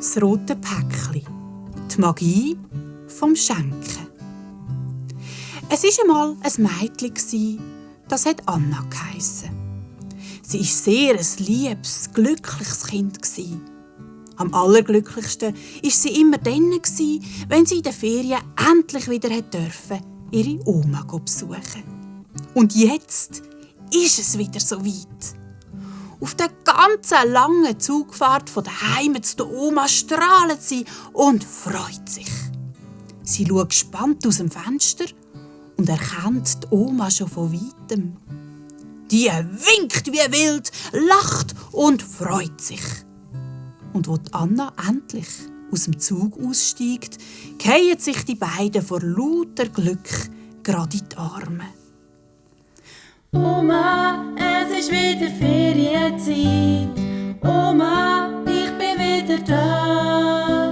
Das rote Päckchen. Die Magie vom Schenken. Es war einmal ein Mädchen, das hat Anna geheissen. Sie war sehr ein liebes, glückliches Kind. Am allerglücklichsten war sie immer dann, wenn sie in den Ferien endlich wieder ihre Oma besuchen. Und jetzt ist es wieder so weit. Auf der ganzen langen Zugfahrt von daheim zu der Oma strahlt sie und freut sich. Sie schaut gespannt aus dem Fenster und erkennt die Oma schon von weitem. Die winkt wie wild, lacht und freut sich. Und wo Anna endlich aus dem Zug aussteigt, fallen sich die beiden vor lauter Glück gerade in die Arme. Oma, es ist wieder Ferienzeit. Oma, ich bin wieder da.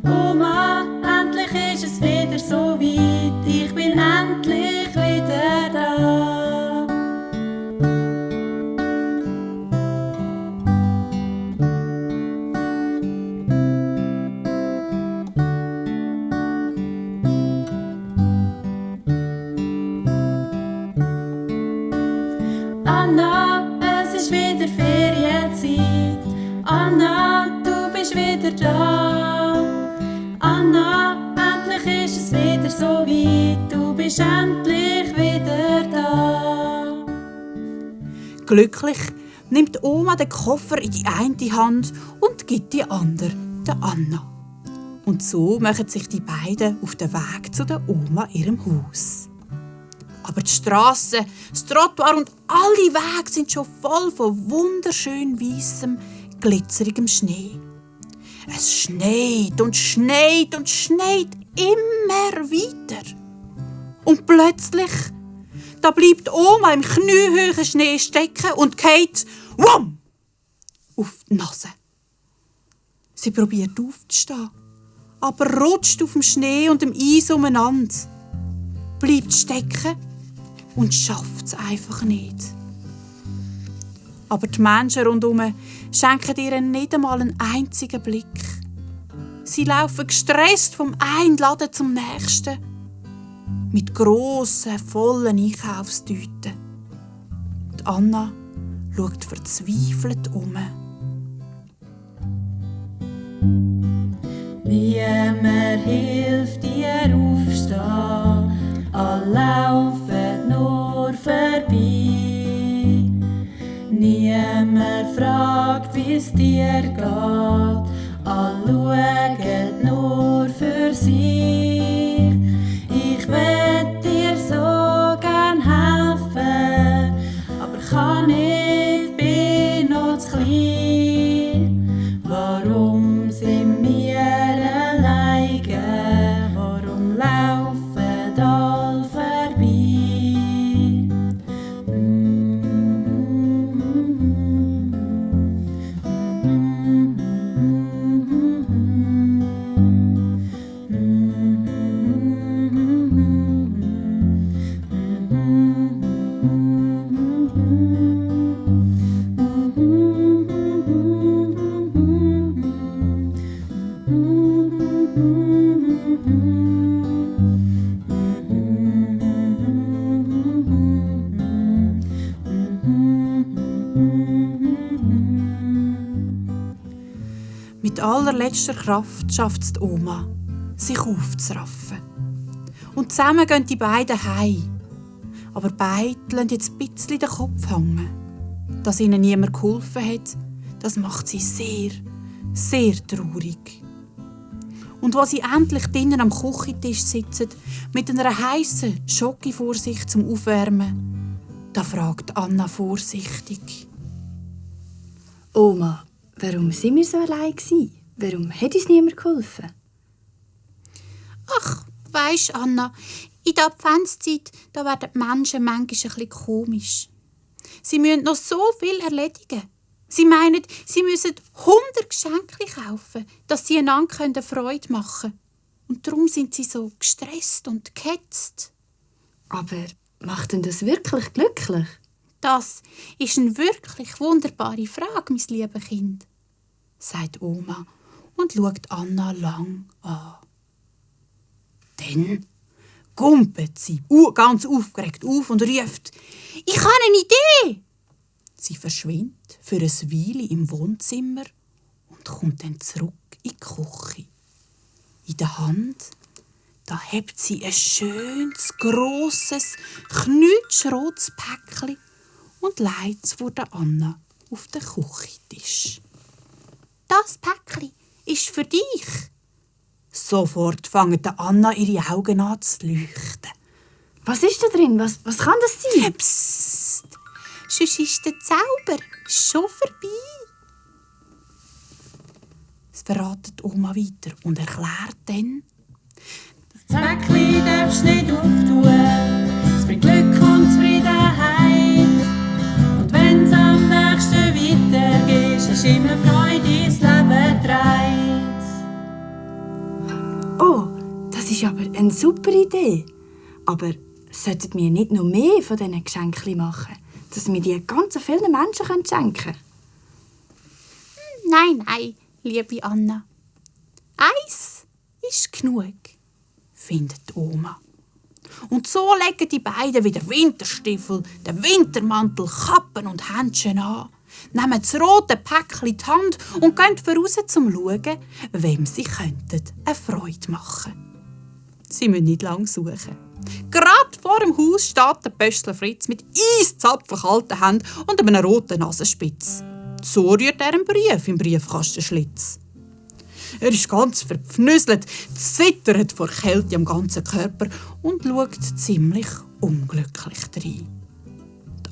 Oma, endlich ist es wieder so weit. Ich bin endlich wieder da. Anna, es ist wieder Ferienzeit. Anna, du bist wieder da. Anna, endlich ist es wieder so weit. Du bist endlich wieder da. Glücklich nimmt Oma den Koffer in die eine Hand und gibt die andere der Anna. Und so machen sich die beiden auf den Weg zu der Oma ihrem Haus. Aber die Strasse, das Trottoir und alle Wege sind schon voll von wunderschön weissem, glitzerigem Schnee. Es schneit und schneit und schneit immer weiter. Und plötzlich, da bleibt Oma im kniehöhen Schnee stecken und fällt wumm auf die Nase. Sie probiert aufzustehen, aber rutscht auf dem Schnee und dem Eis umeinander. Bleibt stecken und schafft es einfach nicht. Aber die Menschen rundherum schenken ihr nicht einmal einen einzigen Blick. Sie laufen gestresst vom einen Laden zum nächsten. Mit grossen, vollen Einkaufstüten. Die Anna schaut verzweifelt um. Niemand hilft dir aufstehen, alle laufen nur vorbei. Niemand fragt, wie es dir geht, alle schauen nur für sich. Ich will dir so gern helfen, aber kann nicht, bin noch zu klein. Warum sind wir alleine? Warum laufen alle vorbei? Mit allerletzter Kraft schafft es die Oma, sich aufzuraffen. Und zusammen gehen die beiden heim. Aber beide lassen jetzt ein bisschen den Kopf hängen. Dass ihnen niemand geholfen hat, das macht sie sehr, sehr traurig. Und als sie endlich drinnen am Küchentisch sitzen, mit einer heissen Schoki vor sich zum Aufwärmen, da fragt Anna vorsichtig: Oma, warum sind wir so allein gsi? Warum hat uns niemand geholfen? Ach, weisst Anna, in der Adventszeit da werden die Menschen manchmal ein bisschen komisch. Sie müssen noch so viel erledigen. Sie meinen, sie müssen 100 Geschenke kaufen, dass sie einander Freude machen können. Und darum sind sie so gestresst und gehetzt. Aber macht denn das wirklich glücklich? Das ist eine wirklich wunderbare Frage, mein liebes Kind, sagt Oma und schaut Anna lang an. Dann gumpet sie ganz aufgeregt auf und ruft: «Ich habe eine Idee!» Sie verschwindet für eine Weile im Wohnzimmer und kommt dann zurück in die Küche. In der Hand da hebt sie ein schönes, grosses, knutschrotes Päckchen und legt es vor der Anna auf den Küchentisch. «Das Päckchen ist für dich!» Sofort fangen der Anna ihre Augen an zu leuchten. Was ist da drin? Was kann das sein? Psst! Sonst ist der Zauber schon vorbei. Es verratet Oma weiter und erklärt dann: Das Päckchen darfst du nicht auftun, es bringt Glück und Zufriedenheit. Und wenn's am nächsten weitergeht, ist immer Freude ins Leben trägt. Oh, das ist aber eine super Idee. Aber sollten wir nicht noch mehr von diesen Geschenken machen, dass wir die ganz vielen Menschen schenken können? Nein, liebe Anna. Eins ist genug, findet die Oma. Und so legen die beiden wieder Winterstiefel, den Wintermantel, Kappen und Händchen an, nehmen das rote Päckchen in die Hand und gehen voraus, um zu schauen, wem sie eine Freude machen könnten. Sie müssen nicht lange suchen. Gerade vor dem Haus steht der Pöstler Fritz mit eiszapfenkalten Händen und einem roten Nasenspitz. So rührt er einen Brief im Briefkastenschlitz. Er ist ganz verpfnüsselt, zittert vor Kälte am ganzen Körper und schaut ziemlich unglücklich drein.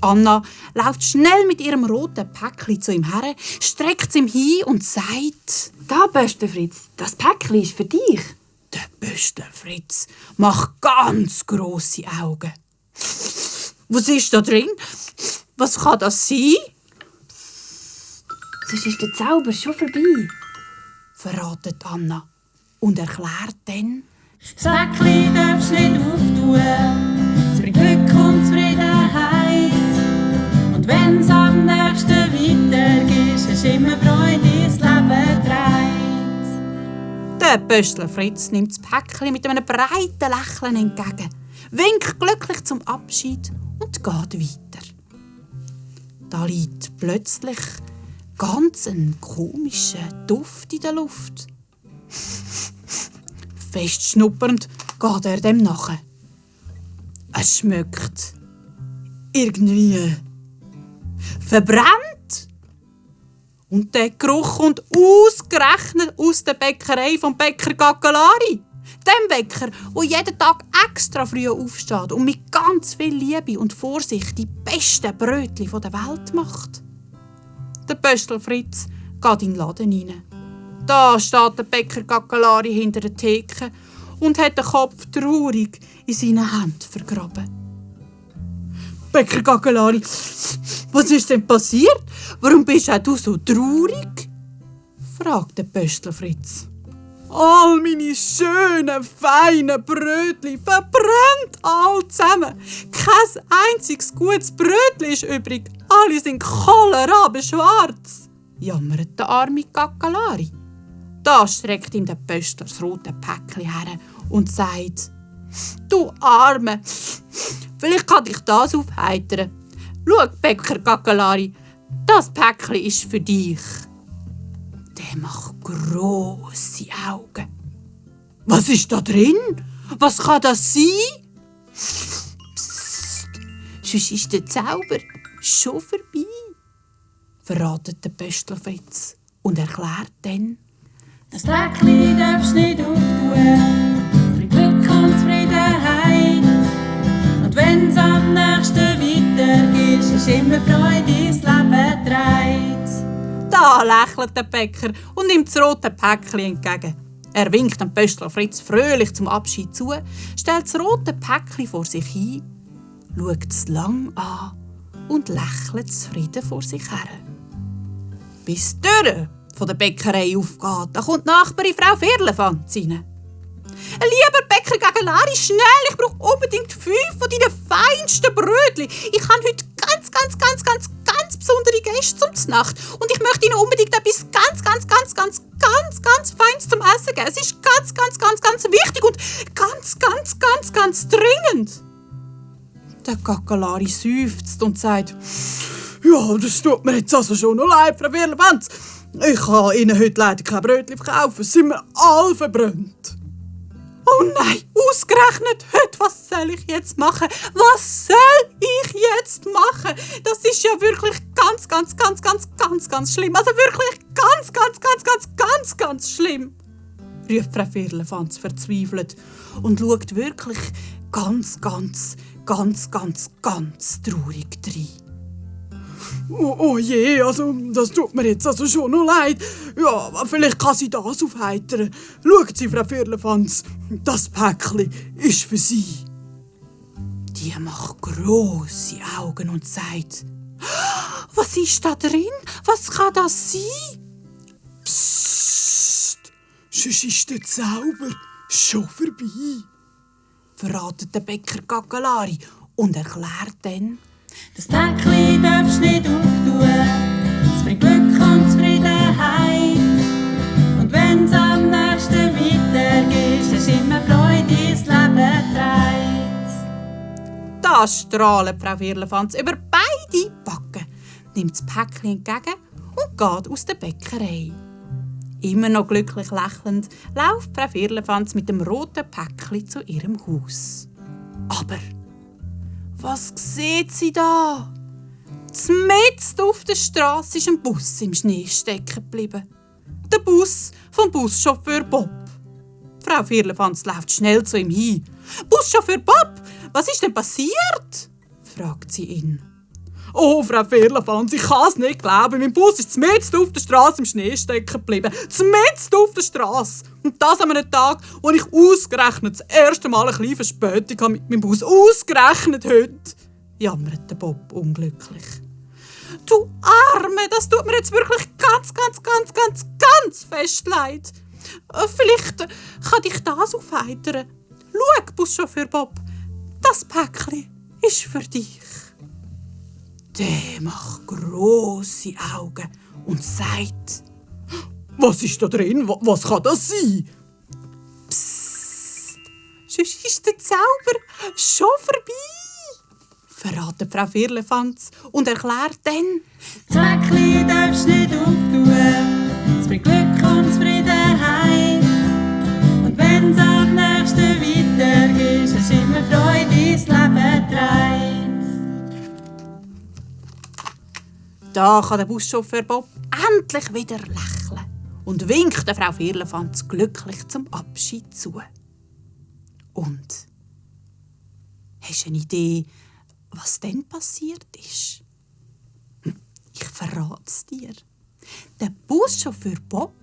Anna läuft schnell mit ihrem roten Päckchen zu ihm her, streckt es ihm hin und sagt: «Da, Pöstler Fritz, das Päckchen ist für dich.» Der Pöstler Fritz macht ganz grosse Augen. «Was ist da drin? Was kann das sein?» «Sonst ist der Zauber schon vorbei», verratet Anna und erklärt dann: Das Päckchen darfst du nicht auftun, es bringt Glück und Zufriedenheit. Und wenn's am nächsten weitergeht, ist immer Freude ins Leben trägt. Der Pöstler Fritz nimmt das Päckchen mit einem breiten Lächeln entgegen, winkt glücklich zum Abschied und geht weiter. Da liegt plötzlich ganz ein komischer Duft in der Luft. Fest schnuppernd geht er dem nach. Es schmeckt irgendwie verbrannt. Und der Geruch kommt ausgerechnet aus der Bäckerei vom Bäcker Gagalari. Dem Bäcker, der jeden Tag extra früh aufsteht und mit ganz viel Liebe und Vorsicht die besten Brötchen der Welt macht. Der Pöstler Fritz geht in den Laden rein. Da steht der Bäcker Gagalari hinter der Theke und hat den Kopf traurig in seinen Händen vergraben. «Bäcker Gagalari, was ist denn passiert? Warum bist du so traurig?» fragt der Pöstler Fritz. «All meine schönen, feinen Brötchen verbrannt all zusammen. Kein einziges gutes Brötchen ist übrig. Alle sind kohlrabenschwarz», jammert der arme Gagalari. Da streckt ihm der Pöstler das rote Päckchen her und sagt: «Du Arme, vielleicht kann dich das aufheitern. Schau, Bäcker Gagalari, das Päckchen ist für dich.» Der macht grosse Augen. «Was ist da drin? Was kann das sein?» «Psst, sonst ist der Zauber schon vorbei», verratet der Pöstler Fritz und erklärt dann: Das Päckchen darfst du nicht auftun, es bringt Glück und Zufriedenheit. Und wenn's am nächsten weitergeht, ist immer Freude ins Leben trägt. Da lächelt der Bäcker und nimmt das rote Päckchen entgegen. Er winkt dem Pöstler Fritz fröhlich zum Abschied zu, stellt das rote Päckchen vor sich hin, schaut es lang an und lächelt zufrieden vor sich her. Bis die Tür von der Bäckerei aufgeht, da kommt die Nachbarin Frau Firlefanz rein. «Lieber Bäcker Gagalari, schnell, ich brauche unbedingt 5 von deinen feinsten Brötchen. Ich habe heute ganz besondere Gäste zum Nacht und ich möchte ihnen unbedingt etwas ganz ganz, ganz Feines zum Essen geben. Es ist ganz, ganz, ganz, ganz wichtig und ganz, ganz, ganz, ganz dringend. Der Kakelari seufzt und sagt, ja, das tut mir jetzt also schon noch leid, Frau Firlefanz. Ich kann Ihnen heute leider kein Brötchen verkaufen, sind wir alle verbrannt. Oh nein, ausgerechnet heute, was soll ich jetzt machen? Was soll ich jetzt machen? Das ist ja wirklich ganz, ganz, ganz, ganz, ganz, ganz schlimm. Also wirklich ganz, ganz, ganz, ganz, ganz, ganz schlimm, ruft Frau Firlefanz verzweifelt und schaut wirklich ganz, ganz, ganz, ganz, ganz traurig rein. Oh je, also das tut mir jetzt also schon noch leid. Ja, vielleicht kann sie das aufheitern. Schauen Sie, Frau Firlefanz, das Päckchen ist für Sie. Die macht grosse Augen und sagt, was ist da drin? Was kann das sein? Psst, sonst ist der Zauber schon vorbei, verratet der Bäcker Kakelari und erklärt dann, das Päckchen darfst nicht auftun, es bringt Glück und Zufriedenheit. Und wenn's am nächsten weitergeht, ist immer Freude ins Leben trägt. Da strahlt Frau Firlefanz über beide Backen, nimmt das Päckchen entgegen und geht aus der Bäckerei. Immer noch glücklich lächelnd läuft Frau Firlefanz mit dem roten Päckchen zu ihrem Haus. Aber was sieht sie da? Mitten auf der Straße ist ein Bus im Schnee stecken geblieben. Der Bus vom Buschauffeur Bob. Frau Firlefanz läuft schnell zu ihm hin. «Buschauffeur Bob, was ist denn passiert?» fragt sie ihn. «Oh, Frau Firlefanz, ich kann es nicht glauben. Mein Bus ist mitten auf der Straße im Schnee stecken geblieben. Mitten auf der Straße. Und das an einem Tag, wo ich ausgerechnet das erste Mal eine kleine Verspätung habe mit meinem Bus. Ausgerechnet heute!» jammert der Bob unglücklich. «Du Arme, das tut mir jetzt wirklich ganz, ganz, ganz, ganz, ganz fest leid. Vielleicht kann dich das aufheitern. Schau, Buschauffeur Bob, das Päckchen ist für dich.» Der macht grosse Augen und sagt, «Was ist da drin? Was kann das sein?» «Psst, sonst ist der Zauber schon vorbei», verratet Frau Firlefanz und erklärt dann, das Päckchen darfst nicht auftun, es bringt Glück und Zufriedenheit. Und wenn's am nächsten weitergeht, ist immer Freude ins Leben trägt. Da kann der Buschauffeur Bob endlich wieder lächeln und winkt der Frau Firlefanz glücklich zum Abschied zu. Und hast du eine Idee, was dann passiert ist? Ich verrate es dir. Der Buschauffeur Bob,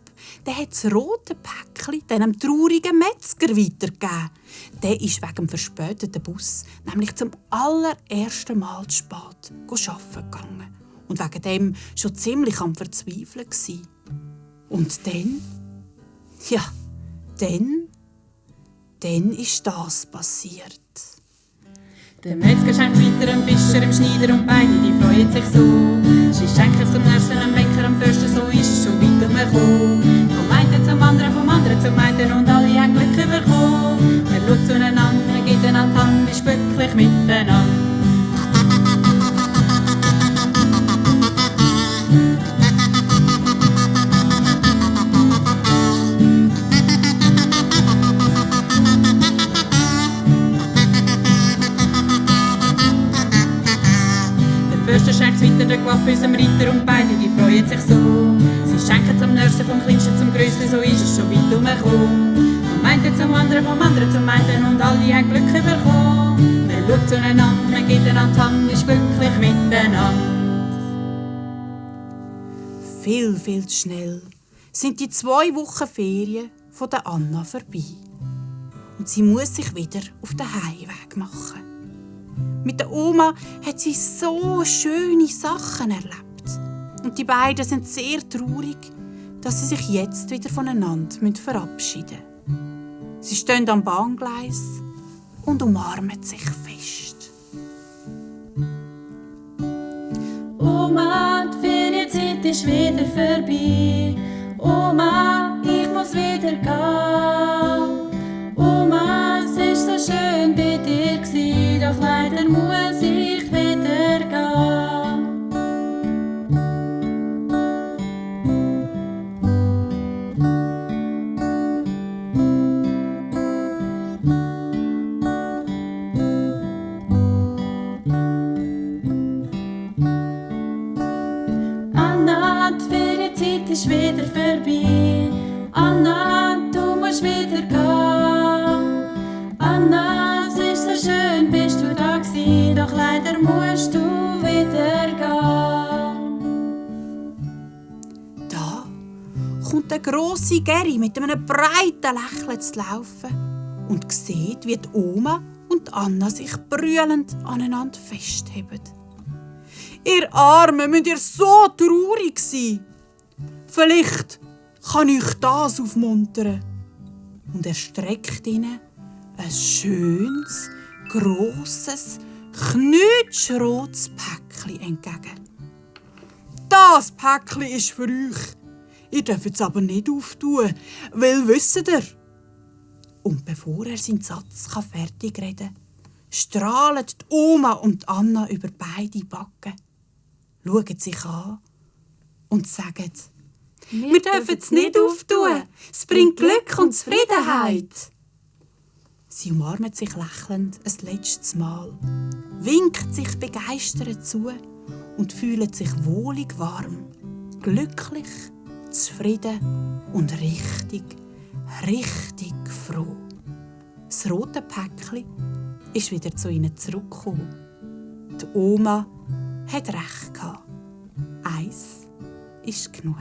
der hat das rote Päckchen einem traurigen Metzger weitergegeben. Der ist wegen dem verspäteten Bus nämlich zum allerersten Mal zu spät arbeiten gegangen. Und wegen dem schon ziemlich am Verzweifeln gsi. Und dann? Ja, dann ist das passiert. Der Metzger schenkt weiter dem Fischer, dem Schneider und beide, die freuen sich so. Sie schenken zum Nächsten, am Bäcker, am Förster, so ist es schon weit umgekommen. Vom einen zum anderen, vom anderen zum einen und alle haben Glück bekommen. Man schaut zueinander, gibt einander die Hand, ist glücklich miteinander. Der Förster schenkt weiter den Coiffeur unserem Reiter und beide, die freuen sich so. Sie schenken zum Nächsten, vom Kleinsten zum Grössten, so ist es schon weit umgekommen. Vom einen zum anderen zum einen und alle haben Glück bekommen. Man schaut zueinander, man gibt einander die Hand, ist glücklich miteinander. Viel, viel zu schnell sind die 2 Wochen Ferien von der Anna vorbei. Und sie muss sich wieder auf den Heimweg machen. Mit der Oma hat sie so schöne Sachen erlebt. Und die beiden sind sehr traurig, dass sie sich jetzt wieder voneinander verabschieden müssen. Sie stehen am Bahngleis und umarmen sich fest. Oma, die Ferienzeit ist wieder vorbei. Oma, ich muss wieder gehen. Oma, es ist so schön bei dir gsi, doch leider muss ich wieder gehen. Anna, die Ferienzeit ist wieder vorbei. Anna, du musst wieder gehen. Anna, es ist so schön, bist du da gsi, doch leider musst du wieder gehen. Da kommt der grosse Geri mit einem breiten Lächeln zu laufen und sieht, wie die Oma und Anna sich brüllend aneinander festheben. Ihr Armen, müsst ihr so traurig sein? Vielleicht kann ich das aufmuntern. Und er streckt ihnen ein schönes, grosses, knutschrotes Päckchen entgegen. Das Päckchen ist für euch. Ihr dürft es aber nicht auftun, weil wisst ihr? Und bevor er seinen Satz fertig reden kann, strahlen die Oma und Anna über beide Backen, schauen sich an und sagen: Wir dürfen es nicht auftun. Es bringt Glück und Zufriedenheit. Sie umarmen sich lächelnd ein letztes Mal, winken sich begeistert zu und fühlen sich wohlig warm, glücklich, zufrieden und richtig, richtig froh. Das rote Päckchen ist wieder zu ihnen zurückgekommen. Die Oma hat recht gehabt. Eins ist genug.